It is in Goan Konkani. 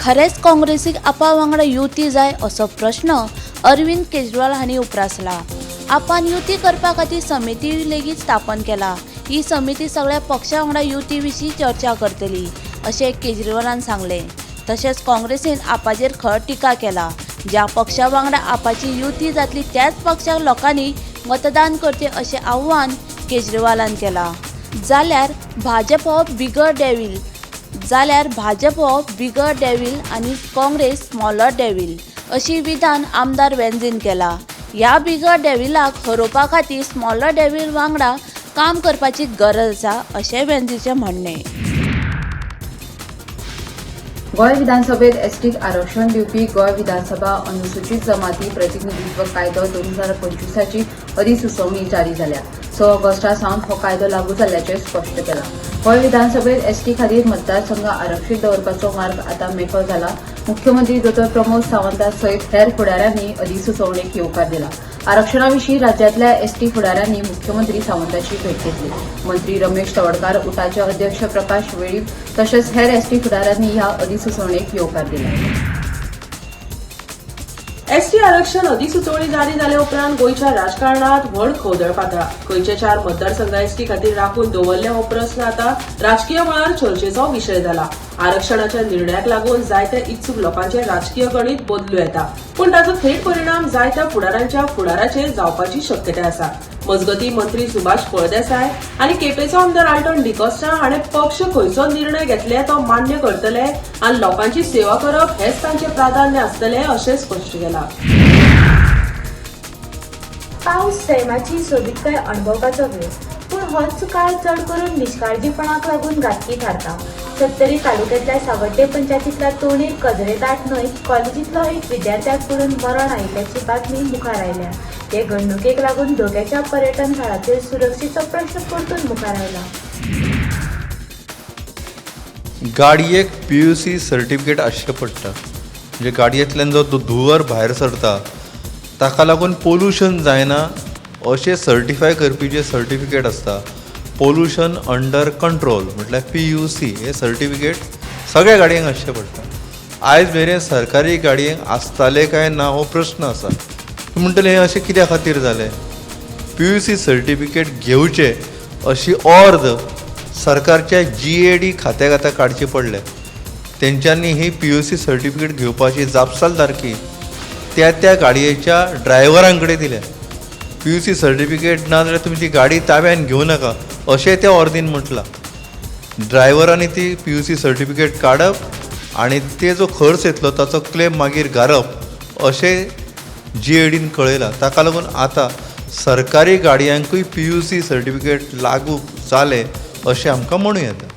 खरेंच काँग्रेसीक आपा वांगडा युती जाय असो प्रश्न अरविंद केजरीवाल हांणी उप्रासला. आपान युती करपा खातीर समिती लेगीत स्थापन केला. ही समिती सगळ्या पक्षां वांगडा युती विशीं चर्चा करतली अशें केजरीवालान सांगलें. तशेंच काँग्रेसीन आपाचेर खर टिका केला. ज्या पक्षा वांगडा आपाची युती जातली त्याच पक्षाक लोकांनी मतदान करचें अशें आव्हान केजरीवालान केलां. जाल्यार भाजप हो बिगर डेव्हील जाल्यार भाजप हो बिगर डेव्हील आनी काँग्रेस स्मॉलर डेव्हील अशी विधान आमदार वेंझीन केला. ह्या बिगर डेव्हिलाक हरोवपा खातीर स्मॉलर डेव्हील वांगडा काम करपाची गरज आसा अशें वेंझीचें म्हणणें. गोंय विधानसभेत एसटीक आरक्षण दिवपी गोंय विधानसभा अनुसूचित जमाती प्रतिनिधित्व कायदो 2025ची अधिसुचोवणी जारी जाल्या. 6 ऑगस्टा सावन हो कायदो लागू जाल्ल्याचें स्पश्ट केलां. गोंय विधानसभेत एसटी खातीर मतदारसंघ आरक्षीत दवरपाचो मार्ग आतां मेकळो जाला. मुख्यमंत्री दोतोर प्रमोद सावंता सयत हेर फुडाऱ्यांनी अधिसुचोवणेक येवकार दिला. आरक्षणा विशीं राज्यांतल्या एसटी फुडाऱ्यांनी मुख्यमंत्री सावंताची भेट घेतली. मंत्री रमेश तवडकार, उटाचे अध्यक्ष प्रकाश वेळीप तशेंच हेर एसटी फुडाऱ्यांनी ह्या अधिसुचोवणेक येवकार दिला. एसटी आरक्षण अधिसुचोवणी जारी जाले उपरांत गोंयच्या राजकारणात व्हड खवदळ पातळा. गोंयचे चार मतदारसंघ एसटी खातीर राखून दवरले हो प्रस्न आतां राजकीय मळार चर्चेचो विशय जाला. आरक्षणाच्या निर्णयाक लागून जायत्या इत्सूक लोकांचे राजकीय गणित बदलू येता, पूण ताचो थेट परिणाम जायत्या फुडारांच्या फुडाराचेर जावपाची शक्यताय आसा. मजगतीं, मंत्री सुभाष फळदेसाय आनी केपेंचो आमदार आल्टन डिकॉस्टा हाणें पक्ष खंयचो निर्णय घेतले तो मान्य करतले आनी लोकांची सेवा करप हेच तांचें प्राधान्य आसतलें अशें स्पश्ट केलां. पावस सैमाची सोबीतकाय अणभवपाचो वेळ, पूण होच काळ चड करून निश्काळजीपणाक लागून घातकी थारता. सत्तरी तालुक्यांतल्या सावड्डे पंचायतींतल्या तोणीर कजरेताट न्हंयत कॉलेजींतलो एक विद्यार्थ्याक बुडून मरण आयिल्ल्याची बातमी मुखार आयल्या. हे घडणुकेक लागून धोक्याच्या पर्यटन थळाचेर सुरक्षेचो प्रश्न परतून मुखार आयला. गाडयेक पीयूसी सर्टिफिकेट आसचें पडटा. म्हणजे गाडयेंतल्यान जो धुंवर भायर सरता ताका लागून पोल्युशन जायना अशें सर्टिफाय करपी जें सर्टिफिकेट आसता, पोल्युशन अंडर कंट्रोल म्हटल्यार पीयूसी, हें सर्टिफिकेट सगळ्या गाडयांक आसचें पडटा. आयज मेरेन सरकारी गाडयेंक आसतालें काय ना हो प्रस्न आसा. तूं म्हणटलें, हें अशें कित्या खातीर जालें? पीयूसी सर्टिफिकेट घेवचें अशी ऑर्द सरकारच्या जीएडी खात्याक आतां काडची पडल्या. तेंच्यांनी ही पीयूसी सर्टिफिकेट घेवपाची जापसालदारकी त्या त्या गाडयेच्या ड्रायव्हरां कडेन दिल्या. पीयूसी सर्टिफिकेट ना जाल्यार तुमी ती गाडी ताब्यान घेवं नाका अशें त्या ऑर्दीन म्हटलां. ड्रायव्हरांनी ती पीयूसी सर्टिफिकेट काडप आनी ते जो खर्च येतलो ताचो क्लेम मागीर घालप अशें जीएडीन कळयलां. ताका लागून आतां सरकारी गाडयांकूय पीयूसी सर्टिफिकेट लागू जालें अशें आमकां म्हणूं येता.